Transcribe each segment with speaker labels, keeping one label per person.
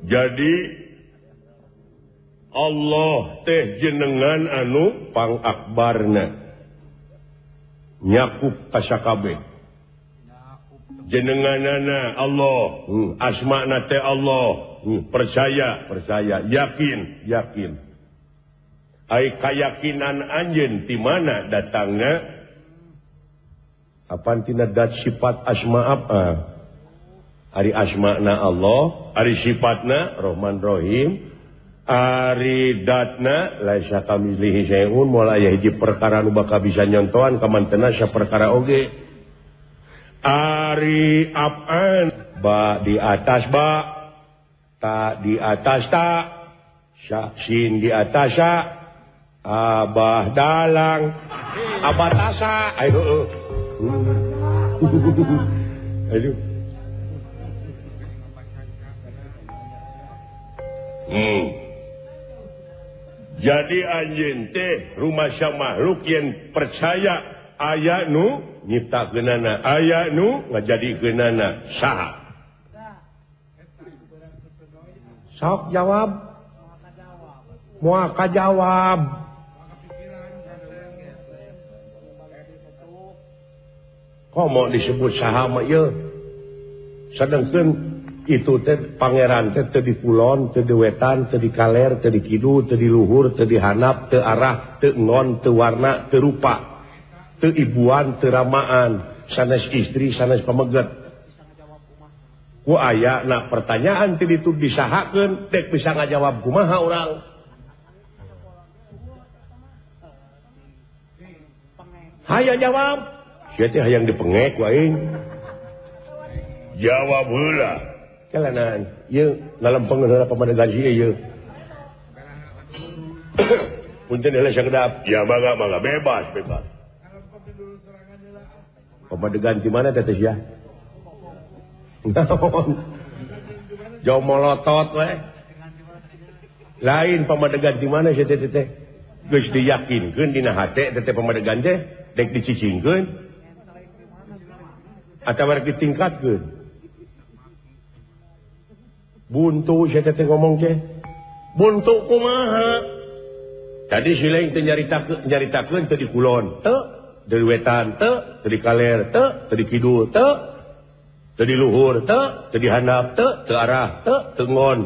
Speaker 1: Jadi Allah teh jenengan anu pangakbarna nyakup kasakabeh jenenganana Allah, asmana teh Allah, percaya percaya, yakin yakin. Ai kayakinan anjeun ti mana datangna? Apan tina dat sifat asma apa? Ari asmana Allah, ari sifatna Rahman Rahim, ari datna laisa kamitslihi syai'un, moal aya hiji perkara nu bakal bisa nyontohan kamantena saperkara oge. Ari af'an ba di atas ba, ta di atas ta, sa sin di atas sa, abah dalang, abah tasa. Ayo. Aduh. Jadi anjeun teh rumasa makhluk yang percaya aya nu nyiptakeunana, aya nu ngajadikeunana saha? Sok jawab. Moal kajawab. Komo disebut saha mah ieu? Sedengkeun itu teh pangeran teh teu di kulon, teu di wetan, teu di kaler, teu di kidul, teu di luhur, teu di handap, teu arah, teu ngon, teu warna, teu rupa, teu ibuan, teu ramaan, sanes istri, sanes pameget. Ku aya na pertanyaan teu ditu disahakeun, dek bisa ngajawab kumaha urang? Hayang jawab. Sia teh hayang dipengek ku aing. Jawab heula. Jalanan, ieu ngalempeng heula pamadegan sieun ieu. Punten heula sakedap. Ya mangga mangga bebas bebas. Pamadegan di mana teh sia? Jauh molotot we. Lain pamadegan di mana sia teh teh? Geus diyakinkeun dina hate teh pamadegan teh dek dicicingkeun atawa rek ditingkatkeun. Buntu saya teh ngomong teh. Buntu kumaha? Tadi si lain teh nyaritakeun teh di kulon, teu, di wetan, teu, teu di kaler, teu, teu di kidul, teu, teu di luhur, teu, teu di handap, teu, teu arah, teu, teu ngon.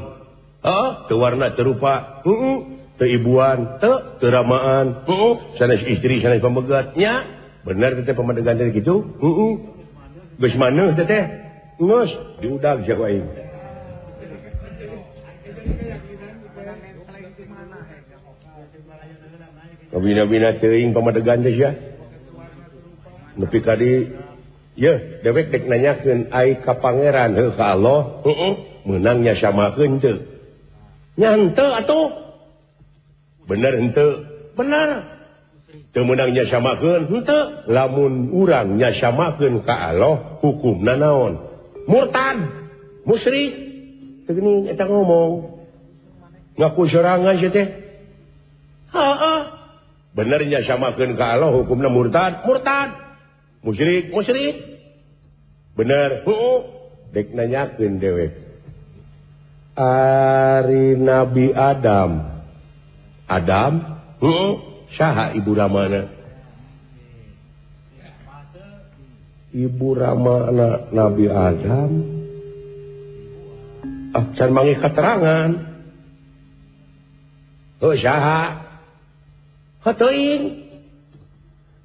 Speaker 1: Heuh, teu warna, teu rupa, heuh, teu ibuan, teu, teu ramaan, heuh, sanes istri, sanes pamegat. Nya, bener teh pamadegan teh kitu? Heuh. Geus maneuh teh teh. Geus diudag sia ku aing. Kabina-bina teuing pamadegan teh sia. Nepi ka di yeuh dewek dek nanyakeun ai ka pangeran heuh ka Allah, heueuh, meunang nya samakeun teu? Nya henteu atuh. Bener henteu? Bener. Teu meunang nya samakeun henteu. Lamun urang nya samakeun ka Allah, hukumna naon? Murtad, musyrik. Teu geuning eta ngomong. Ngaku sorangan sia teh. Heeh. Benernya samakeun ka Allah hukumna murtad, murtad. Musyrik, musyrik. Bener, heuh. Dek nanyakeun dewek. Ari Nabi Adam. Adam, heuh, saha ibu ramana? Ibu ramana Nabi Adam. Ah, can manggih keterangan. Heuh, saha? Heuteung.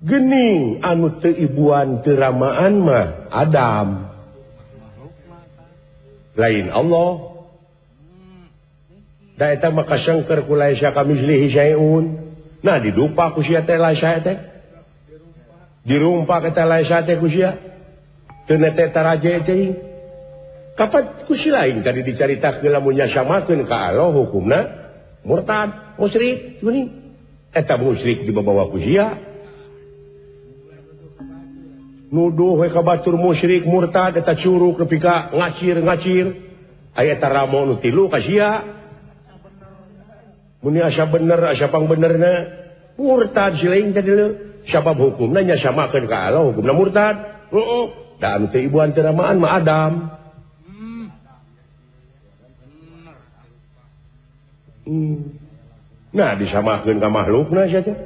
Speaker 1: Gening anu teu ibuan teu ramaan mah Adam. Lain Allah. Da eta mah kasengker ku laisa kamislihi syai'un. Nah didupa ku sia teh laisa teh. Dirumpak eta laisa teh ku sia. Teu nete taraje teuing. Kapan ku si lain tadi dicaritakeun lamun nya samakeun ka Allah hukumna murtad, musyrik, geuning. Eta musyrik dibawa ku sia. Nuduh we ka batur musyrik murtad eta curug nepi ka ngacir-ngacir. Aya eta ramo nu tilu ka sia. Mun asa bener asa pangbenerna murtad silaing teh deuleu. Sabab hukumna nya samakeun ka Allah hukumna murtad. Heeh. Da anu teu ibuan teu ramaan mah Adam. Nah disamakeun ka makhlukna sia teh.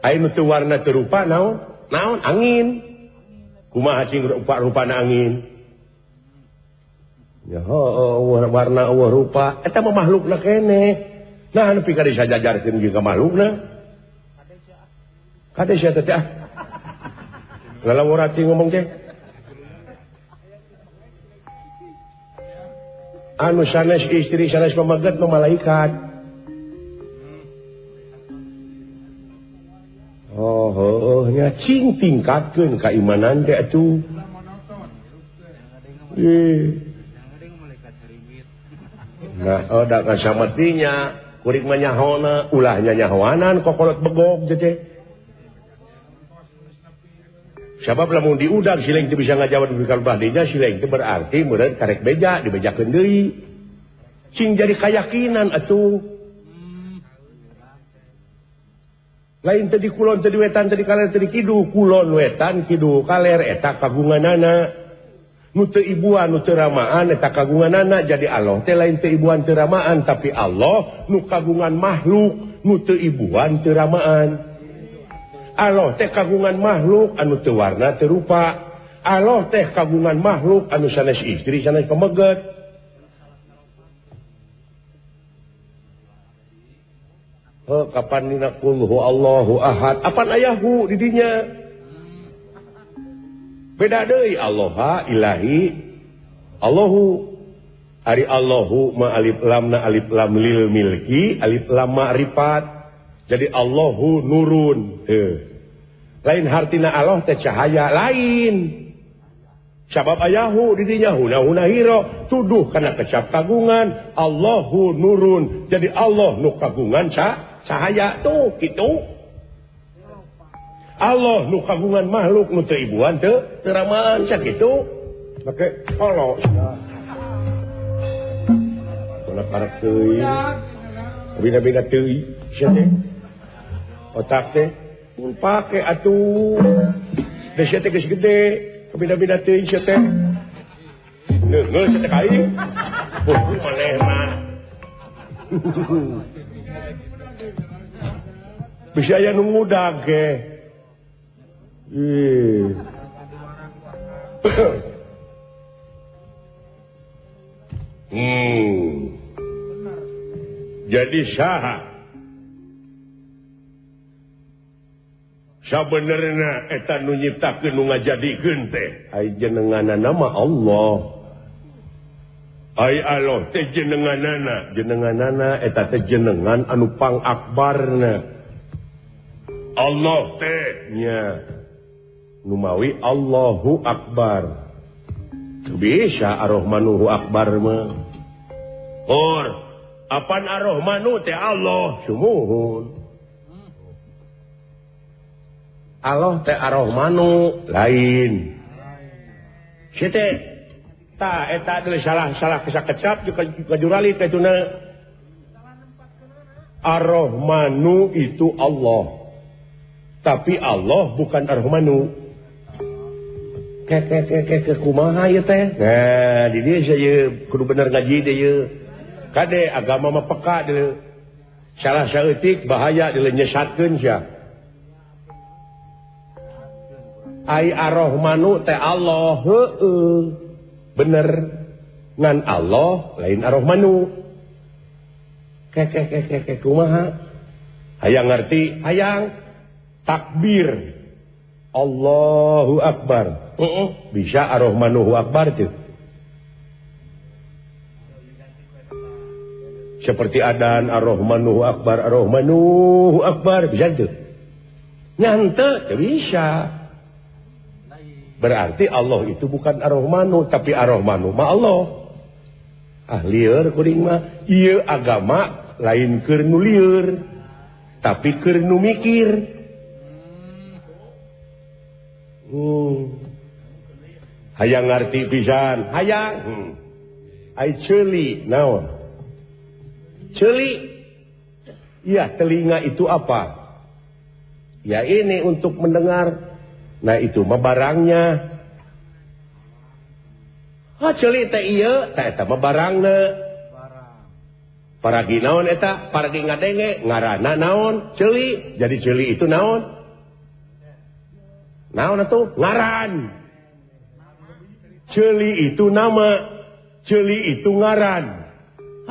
Speaker 1: Aya nu teu warna teu rupa naon? Naon angin. Kumaha cing rupa-rupana angin? Ya heuh warna eueuh rupa eta mah makhlukna keneh. Nah nepi ka disajajarkeun jeung ka makhlukna. Kade sia teh ah. Lalawara cing ngomong teh. Anu sanes istri sanes pameget mah malaikat. Oh, oh, nya cing tingkatkeun keimanan teh atuh. Nah, oh da kasamatinya kurik mah nyahona, ulah nyahoanan kokolot begog teh. Sabab lamun diudag sileng teu bisa ngajawab dugi ka bahdinya sileng teh berarti meureun karek beja dibejakeun deui. Cing jadi kayakinan atuh. Lain tadi kulon tadi wetan tadi kaler tadi kidul kulon wetan kidul kaler eta kagunganana. Nu teu ibuan nu teu ramaan eta kagunganana jadi Allah teh lain teu ibuan teu ramaan tapi Allah nu kagungan makhluk nu teu ibuan teu ramaan. Allah teh kagungan makhluk anu teu warna teu rupa. Allah teh kagungan makhluk anu sanes istri sanes pameget. Oh, kapan dina qul huwallahu ahad apan ayahu di dinya beda deui Allah ilahi Allahu ari Allahu ma alif lam na alif lam lil milki alif lam ma'rifat jadi Allahu nurun lain hartina Allah teh cahaya lain sabab ayahu di dinya huna-huna hiro tuduh kana kecap kagungan Allahu nurun jadi Allah nu kagungan cahaya tuh gitu Allah nu kagungan makhluk nu teu ibuan teu teu ramaan sakitu make Allah kana karek teuing bina-bina teuing sia teh otak teh mun pake atuh da sia teh geus gede bina-bina teuing sia teh neungeul sia teh ka aing maneh mah bisa aya nu ngudag ge. Jadi saha sabenerna eta nu nyiptakeun nu ngajadikeun teh ai jenenganana mah Allah. Ai Allah teh jenenganana, jenenganana eta teh jenengan anu pangakbarna. Allah teh nya numawi Allahu Akbar. Teu bisa Ar-Rahmanuhu Akbar mah. Or apan Ar-Rahmanu teh Allah sumuhun. Allah teh Ar-Rahmanu lain. Si teh ta eta deui salah-salah kesakecap ka jurali teh tuna. Ar-Rahmanu itu Allah. Tapi Allah bukan Ar-Rahmanu. Ke kumaha ieu teh? Nah, di dieu saya kudu bener ngaji deui ieu. Kade agama mah peka deui. Salah saeutik bahaya deui nyesatkeun sia. Ai Ar-Rahmanu teh Allah heueuh. Bener. Ngan Allah lain Ar-Rahmanu. Ke kumaha? Hayang ngerti, hayang takbir Allahu Akbar. Bisa Ar-Rahmanuhu Akbar tuh. Seperti adan Ar-Rahmanuhu Akbar, Ar-Rahmanuhu Akbar, bisa tuh. Nyante bisa. Berarti Allah itu bukan Ar-Rahmanu, tapi Ar-Rahmanu ma Allah. Ah lieur kuring mah, ieu agama lain keur nu lieur, tapi keur nu mikir. Hayang ngarti pisan, hayang. Ai ceuli naon? Ceuli. Ya, telinga itu apa? Ya ini untuk mendengar. Nah itu mah barangnya. Ah ceuli teh ieu, teh eta mah barangna. Paragi naon eta? Paragi ngadenge, ngaranna naon? Ceuli. Jadi ceuli itu naon? Naon atuh? Ngaran. Ceuli itu nama, ceuli itu ngaran.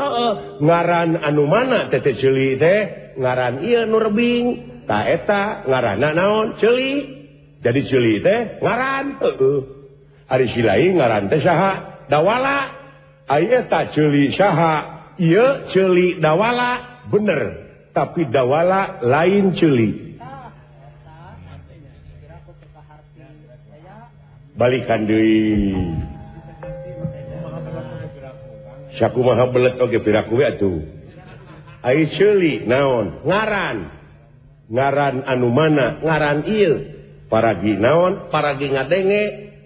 Speaker 1: Heeh, ngaran anu mana teh ceuli teh? Ngaran ieu nu rebing. Ta eta ngaranna naon? Ceuli. Jadi ceuli teh ngaran. Heeh. Ari si lain ngaran teh saha? Dawala. Ai eta ceuli saha? Ieu ceuli dawala, bener. Tapi dawala lain ceuli. Balikan deui. Sakumaha belet oge piraku we atuh. Ai ceuli naon? Ngaran. Ngaran anu mana? Ngaran ieu. Paragi naon? Paragi ngadenge.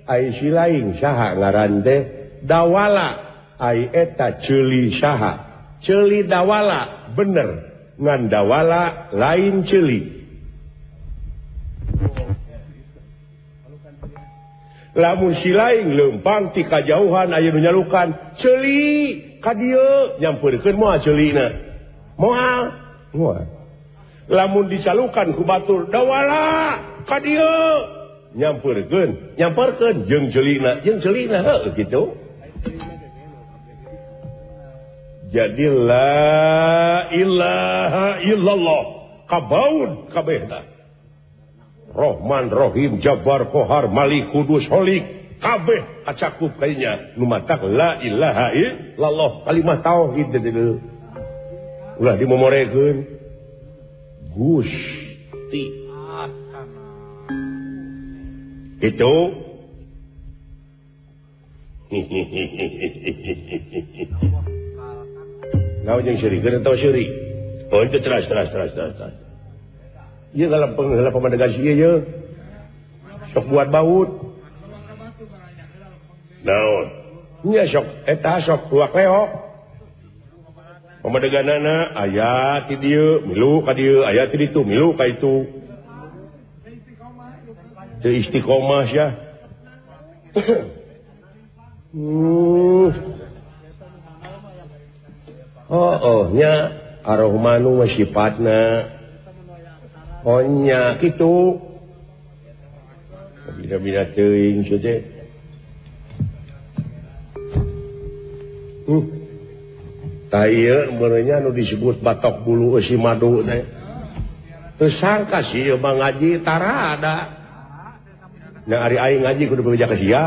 Speaker 1: Ai si lain saha ngaran teh? Dawala. Ai eta ceuli saha? Ceuli dawala, bener. Ngan dawala lain ceuli. Lamun si lain leumpang ti kajauhan aya nu nyalukan ceuli ka dieu nyampeurkeun moal ceulina. Moal, moal. Lamun dicalukan ku batur dawala ka dieu nyampeurkeun, nyamperkeun jeung ceulina heuh kitu. Jadi la ilaha illallah kabaun kabehna. Rohman, Rohim, Jabbar, Kohar, Malik, Kudus, Holik, kabeh kacakup kayaknya. Nu matak la ilaha illallah kalimah tauhid deui. Ulah dimomorekeun. Gusti. Itu. Naon jeung syirikeun atawa syirik? Oh itu terus. Ieu kalau pamadegan si ieu sok buat baut. Naon? Nya sok eta sok luak leok. Pamadeganana aya ti dieu milu ka dieu, aya ti ditu milu ka itu. Teu istiqomah sia. Oh, nya Ar-Rahmanu mah sifatna. Oh nya kitu. Bida-bida teuing sia teh. Tah ieu meureunnya nu disebut batok bulu eusi madu teh. Teu sangka sih ieu mah ngaji tarada. Nah ari aing ngaji kudu bebeja ka sia.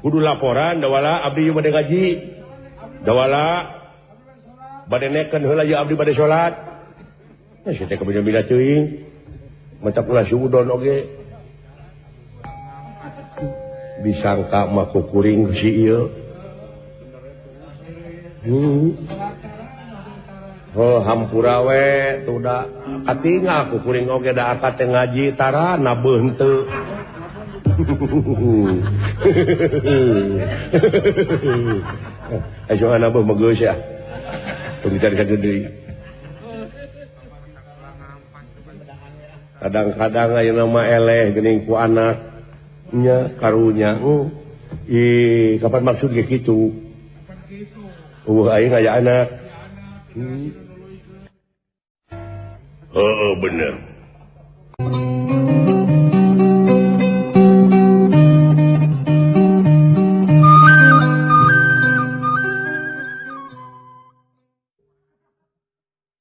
Speaker 1: Kudu laporan dawala abdi ieu bade ngaji. Dawala bade nekeun heula ieu abdi bade salat. Nah sia teh kabina-bina teuing. Matak ulah suudon oge. Disangka mah kukuring si ieu. Oh hampura we tuh da katingal kukuring oge da akad teh ngaji tara nabeuh henteu. Ayo nabeuh mah geus ya. Tong dicari deui. Kadang-kadang ayeuna mah eleh geuning ku anak nya karunya. Ih, kapan maksud ge kitu? Eueuh aing aya anak. Heeh bener.